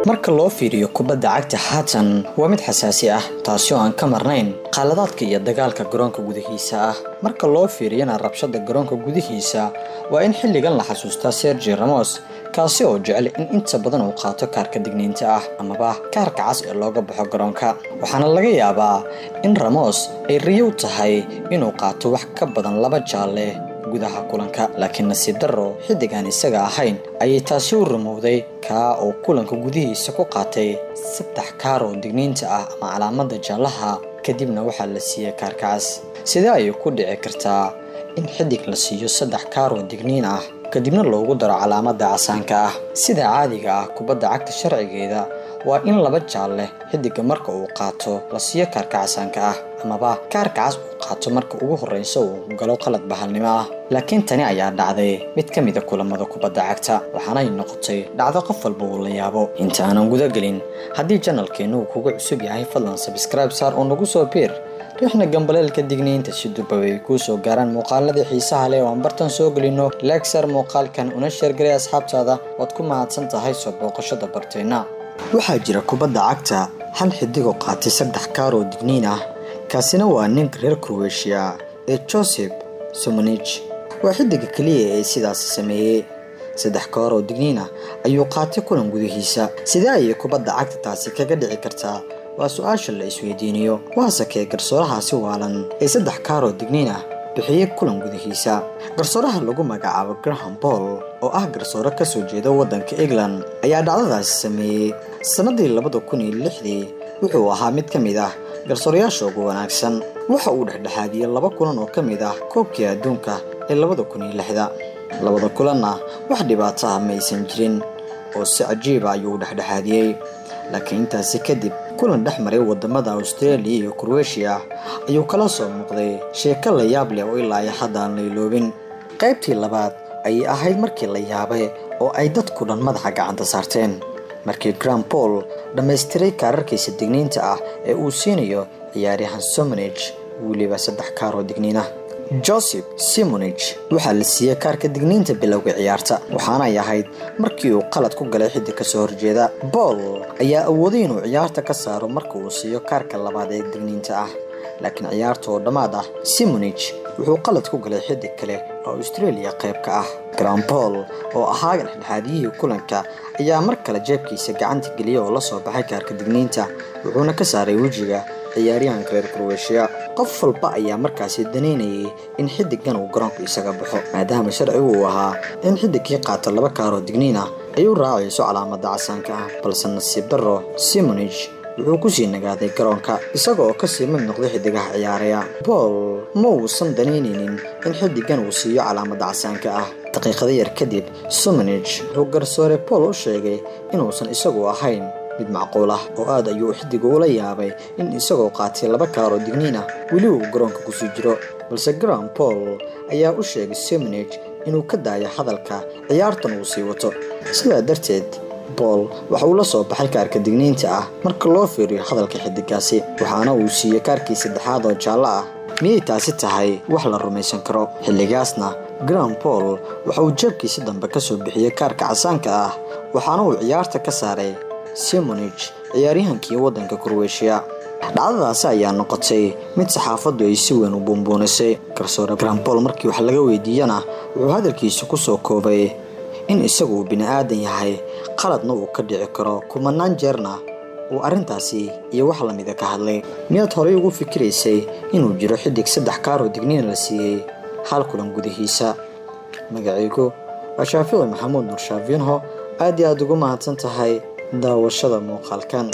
Marka loo fiiriyo kubadda cagta haatan, waa mid xasaasi ah, taasi oo aan ka marnayn qaladaadka iyo dagaalka garoonka gudihiisa ah. Marka loo fiiriyana rabshada garoonka gudihiisa, waa in xilligan la xasuustaa Sergio Ramos, kaasi oo jecel in inta badan uu qaato kaarka digniinta ah amaba kaarka cas ee looga baxo garoonka. Waxaana laga yaabaa in Ramos ay riyow tahay inuu qaato wax ka badan laba jaalle gudaha kulanka, laakiin nasiib darro xiddigan isaga ahayn ayay taasi u rumowday, kaa oo kulanka gudihiisa ku qaatay saddex kaar oo digniinta ah ama calaamada jaallaha, kadibna waxaa la siiyey kaarka cas. Sidee ayay ku dhici kartaa in xiddig la siiyo saddex kaar oo digniin ah, kadibna loogu daro calaamada casaanka ah? Sida caadiga ah kubadda cagta sharcigeeda waa in laba jaalle xiddiga marka uu qaato la siiyo kaarka casaanka ah, amaba kaarka cas uu qaato marka ugu horreysa uu galo qalad bahalnimo ah. Laakiin tani ayaa dhacday mid ka mida kulamada kubadda cagta, waxaana ay noqotay dhacdo qof walba uu la yaabo. Inta aanan guda gelin, haddii channelkeennu uu kugu cusub yahay, fadlan subscribe saar oo nagu soo biir, riixna gambaleelka digniinta si durbaba ay kuu soo gaaraan muuqaaladii xiisaha leh oo aan bartan soo gelino. Like saar muuqaalkan una share garay asxaabtaada. Waad ku mahadsan tahay soo booqashada barteenna. Waxaa jira kubadda cagta hal xidigoo qaatay saddex kaar oo digniin ah, kaasina waa ninka reer Croatia ee Josip Simunic. Waa xidiga keliya ee sidaasi sameeyey. Saddex kaar oo digniin ah ayuu qaatay kulan gudihiisa. Sidee ayay kubadda cagta taasi kaga dhici kartaa? Waa su-aasha la isweydiinayo. Waase kee garsoorahaasi waalan ee saddex kaar oo digniin ah bixiyey kulan gudihiisa? Garsooraha lagu magacaabo Graham Poll, oo ah garsoore kasoo jeeda waddanka England, ayaa dhacdadaasi sameeyey sannadii 2006-dii. Wuxuu ahaa mid ka mid ah garsoorayaasha ugu wanaagsan. Waxa uu dhexdhexaadiyey laba kulan oo ka mid ah koobkii adduunka ee 2006-da. Labada kulanna wax dhibaato ah ma aysan jirin oo si cajiiba ayuu u dhexdhexaadiyey. Laakiin intaasi kadib, kulan dhex maray wadamada Australia iyo Croatia ayuu kala soo muuqday sheeko la yaab leh oo ilaa iyo hadda aan la iloobin. Qaybtii labaad ayay ahayd markii la yaabay oo ay dadku dhan madaxa gacanta saarteen markii Graham Poll dhammaystiray kaararkiisa digniinta ah ee uu siinayo ciyaaryahan Simunic, weliba saddex kaar oo digniin ah. Josip Simunic waxaa la siiyey kaarka digniinta bilowga ciyaarta, waxaana ay ahayd markii uu qalad ku galay xiddig kasoo horjeeda. Poll ayaa awooday inuu ciyaarta ka saaro marka uu siiyo kaarka labaad ee digniinta ah, laakiin ciyaarta oo dhammaad ah, Simunic wuxuu qalad ku galay xiddig kale oo Australia qayb ka ah. Graham Poll, oo ahaa dhexdhexaadiyihii kulanka, ayaa mar kale jeebkiisa gacanta geliyay oo la soo baxay kaarka digniinta, wuxuuna ka saaray wejiga ciyaaryahanka reer Croatia. Qof walba ayaa markaasi daneynayay in xiddigan uu garoonka isaga baxo, maadaama sharcigu uu ahaa in xiddigkii qaato laba kaar oo digniin ah ay u raacayso calaamada casaanka ah. Balse nasiib darro, Simunic wuxuu kusii nagaaday garoonka isaga oo kasii mid noqday xidigaha ciyaaraya. Poll ma uusan danaynaynin in xiddigan uu siiyo calaamada casaanka ah. Daqiiqado yar kadib, Simunic wuxuu garsoore Poll u sheegay inuusan isagu ahayn mid macquul ah, oo aad ayuu xiddigu ula yaabay in isagoo qaatay laba kaar oo digniin ah weli uu garoonka kusii jiro. Balse Graham Poll ayaa u sheegay Simunic inuu ka daayo hadalka, ciyaartan uu sii wato. Sidaa darteed Poll waxa uu la soo baxay kaarka digniinta ah marka loo fiiriyo hadalka xidigaasi, waxaana uu siiyey kaarkii saddexaad oo jaallo ah. Miyay taasi tahay wax la rumaysan karo? Xilligaasna Graham Poll waxa uu jeebkiisa dambe kasoo bixiyey kaarka casaanka ah, waxaana uu ciyaarta ka saaray Simunic, ciyaaryahankii waddanka Croatia. Dhacdadaasi ayaa noqotay mid saxaafaddu ay si weyn u buunbuunisay. Garsoore Graham Poll markii wax laga weydiiyana, wuxuu hadalkiisa kusoo koobay in isagu uu bini aadan yahay, qaladna uu ka dhici karo, kumanaan jeerna uu arrintaasi iyo wax lamida ka hadlay. Miyaad horay ugu fikiraysay inuu jiro xidig saddex kaaroo digniina la siiyey hal kulan gudihiisa? Magacaygu waa Shaafici Maxamuud Nur Shaafinho. Aad iyo aad ugu mahadsan tahay daawashada muuqaalkan.